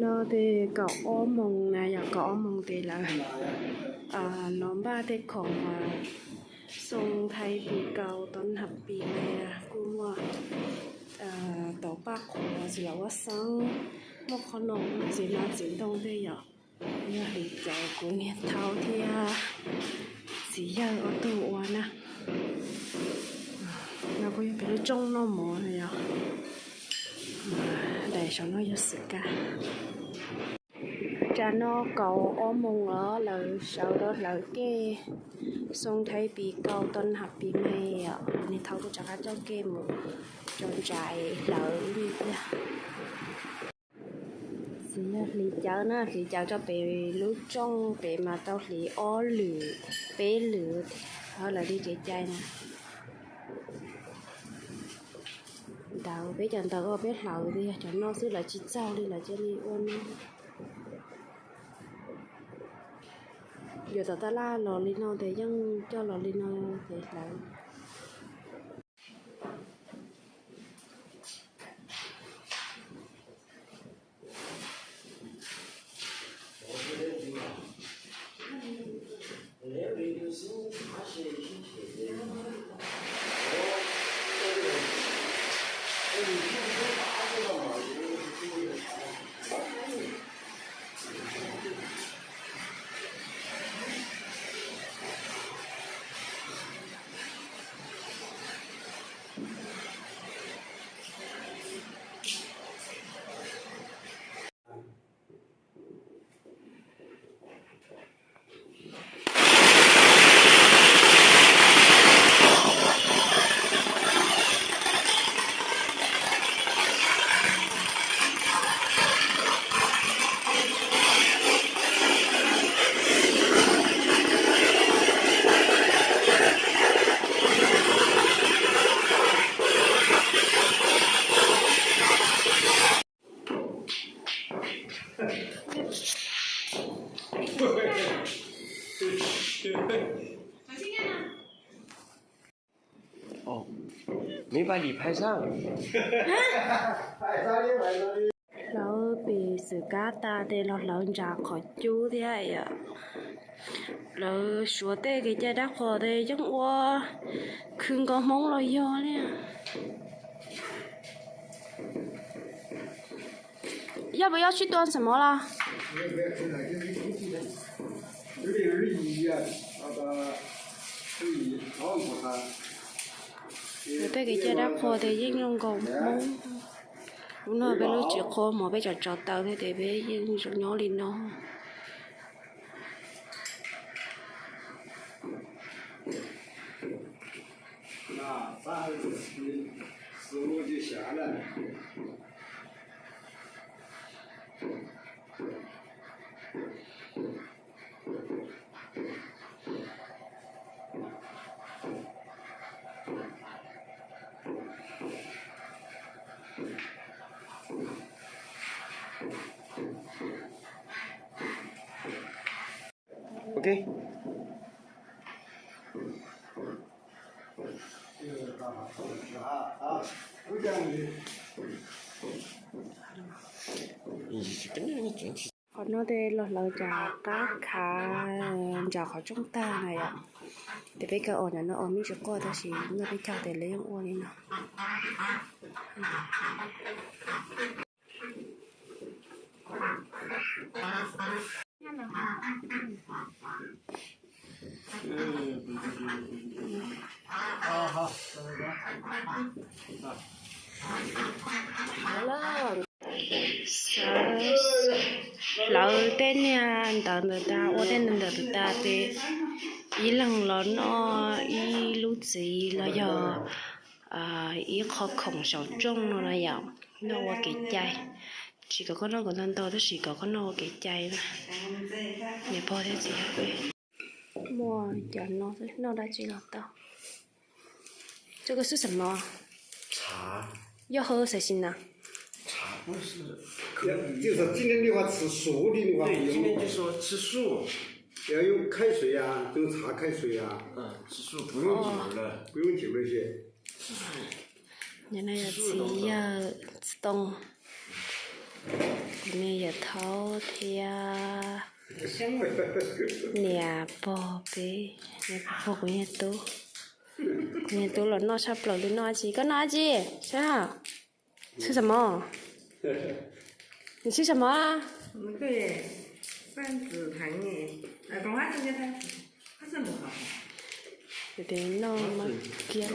No ces kaum ob moos na, yog kaum ob moos ces lawv los npaj tej khoom xoo thaib pis kaus tom hab pis na, kuj muaj tau paj qhuav txiv los ua xeeb, muaj qhov no txiv hmab txiv ntoo tej yom. Yog hliv cawv kuv niag thaub thiab txiv yawg ob tug ua na. No kuj yog peb lub rooj noj mov na yom. Daim saum no yog xwm kab. Tsam no kaum ob moos los lawv sawv rov hlawv kej xoo thaib pis kaus tom hab pis me yom. Niag thaub kuj rov qab coj kej mus rau ntsais hlawv li thiab. Txiv yawg hliv cawv na, hliv cawv rau pem lub rooj, pem mas tau hliv ob lwm, peb lwm, ho lawv li kev cai na. Ntawd peb cov ntawd ua peb hlawv tiag, cov no xwb lawv tsis txaug li, lawv cia li ua no. Yuav tom tab laj los li no ces yeej coj los li no ces hlawv. Hlawv pem xwm kab tas ces los hlawv ntsas qhov cub thiab yom. Lawv suav tej kev cai dab qhuas ces yeej ua khwv nkaus hmoob los yog li. Yog puas yog tsis tuaj xeem mov los? Lawv tej kev cai dab qhuas ces yeej zoo nkaus hmoob. Hnub no peb lub tsev qhua hmov peb tseem tso taws thiab ces peb yeej zoo nyob li no. Ok. Qhov no ces los hlawv ntsas qab khav ntsas qhov rooj tag na yom. Ces peb kaw os ntawm no os me ntsis quaj tab sis noj peb caug ces lawv yeej ua li no. Hlawv tej niag ntawv ntawd tas, ua tej ntawv ntawd tas ces ib leeg los noj ib lub txiv los yog ib qho khoom saum rooj no na yom, noj ua kev cai. Tsis kom koj noj kom ntau ntau tab sis kom koj noj ua kev cai na. Niam pog thiab txiv yawg peb muaj cov no noj dab tsi los tau. Coj koj xub xam no. Yog hau xaiv sim na. 就是今天的话吃素的那个，对，今天就说吃素。要用开水啊，用茶开水啊。嗯，吃素不用酒了。不用酒那些。Nim no yog txiv yawg txiv too. Kuv niag yawm thaub thiab niam pog peb, niam pog kuv niag tub, kuv niag tub los noj tshaj plaws li. Noj dab tsi? Koj noj dab tsi? Saib, xwb xam mov, nws xwb xam mov. Noj mov kiab.